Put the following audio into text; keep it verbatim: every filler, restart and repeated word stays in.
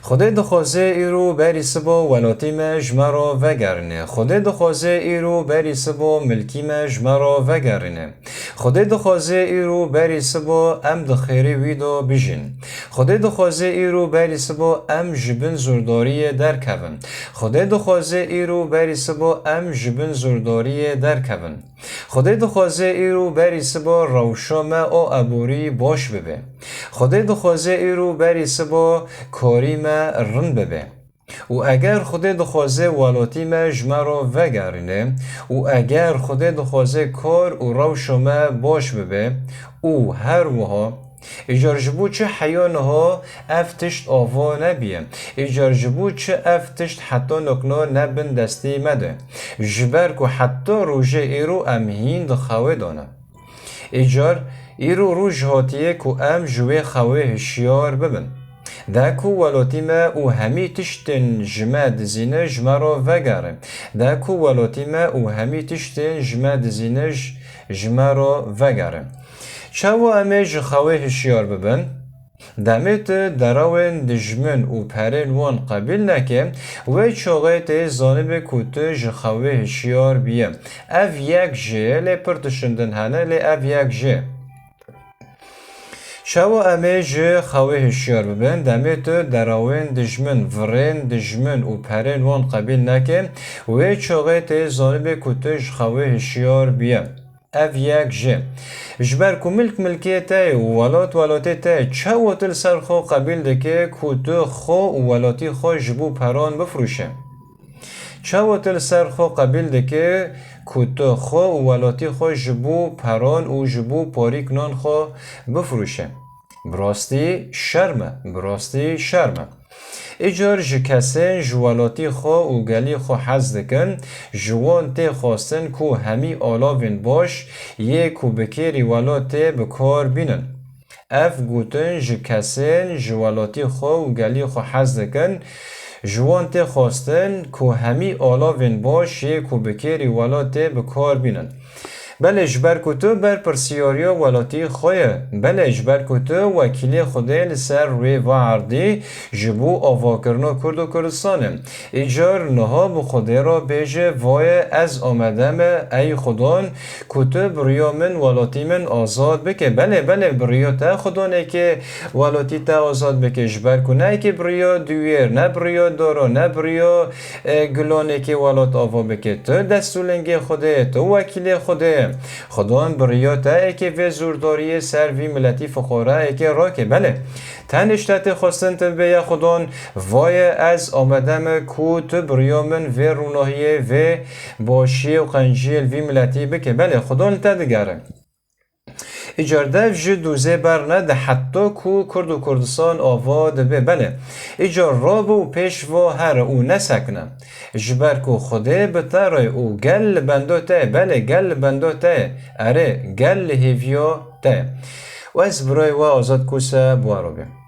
Xwedê dixwaze îro berî sibo welatî me ji me re vegerîne. Xwedê dixwaze îro berî sibo milkî me ji me re vegerîne. Xwedê dixwaze îro berî sibo em di xêrê wî de bijîn. Xwedê dixwaze îro berî sibo em ji bin zordariyê derkevin. Xwedê dixwaze îro berî sibo em ji bin zordariyê derkevin. Xwedê dixwaze îro berî sibo rewşa me a eborî baş bibe. Xwedê dixwaze îro berî sibo karî me rind bibe. Û eger Xwedê dixwaze welatî me ji me re vegerîne û eger Xwedê dixwaze kar û rewşa me baş bibe û her wiha, îcar ji bo çi heya niha ev tişt ava nebiye? Îcar ji bo çi ev tişt heta nokna ne bin destê me de? Ji ber ku heta rojê îro em hîn di xewê de ne. Îcar îro roj hatiye ku em ji wê xewê hişyar bibin. De ku welatî me û hemî tiştên ji me dizîne ji me re vegere. De ku welatî me û hemî tiştên ji me dizîne ji, ji me re vegere. Çawa em ê ji xewê hişyar bibin? Demê tu derawên dijmin û perên wan qebîl neke, wê çaxê tê zanibe ku tu ji xewê hişyar biye. Ev yek jê, lê pir tiştên din hene, lê ev yek jê. Çawa em ê ji xewê hişyar bibin? Demê tu derawên dijmin, virên dijmin û perên wan qebîl neke, wê çaxê tê zanibe ku tu ji xewê hişyar biye. Ev yek jê. Ji ber ku milk milkê te ye û welat welatê te ye, çawa tu li ser xwe qebîl dike ku tu xwe û welatî xwe ji bo peran bifroşe? Çawa tu li ser xwe qebîl dike ku tu xwe û welatî xwe ji bo peran û ji bo parîk nan xwe bifroşe? Bi rastî şerm e, bi rastî şerm e. Îcar ji kesên ji welatî xwe û gelî xwe hez dikin, ji wan tê xwestin ku hemî alavên baş yê ku bi kêrî welatê bi kar bînin. Ev gotin ji kesên ji welatî xwe û gelî xwe hez dikin, ji wan tê xwestin ku hemî alavên baş yê ku bi kêrî welatê bi kar bînin. Belê, ji ber ku tu berpirsiyariya welatî xwe ye. Belê, ji ber ku tu wekîlê Xwedê li ser rûyê va erdî, ji bo avakirina Kurd û Kurdistanê. Îcar niha bi Xwedê re bêje, vaye ez amade me, ey Xudan, ku tu bi riya min welatî min azad bike. Belê, belê, bi riya te Xudanê ke welatî te azad bike. Ji ber ku ne eke bi riya duyêr, ne bi riya dara, ne bi riya, e, gulanê ke welat ava bike. Tu dest û lingê Xwedê ye, tu wekîlê Xwedê ye. Xudan bi riya te eke vê zordariyê ser vî miletî fiqare eke rake. Belê, tenê ji te tê xwestin tu bibê ya Xudan, vaye ez amade me ku tu bi riya min vê ronahiyê, vê başiyê û qenciyê li vî miletî bike. Belê, Xudan li te digere. Îcar dev ji dûzê bernede heta ku Kurd û Kurdistan ava dibe. Belê, îcar rabe û pêş va here û nesekine. Ji ber ku Xwedê bi te re û gel li benda te ye. Belê, gel li benda te ye. Erê, gel li hêviya te ye. Û ez birayê we Azad Kose bi we re bêm.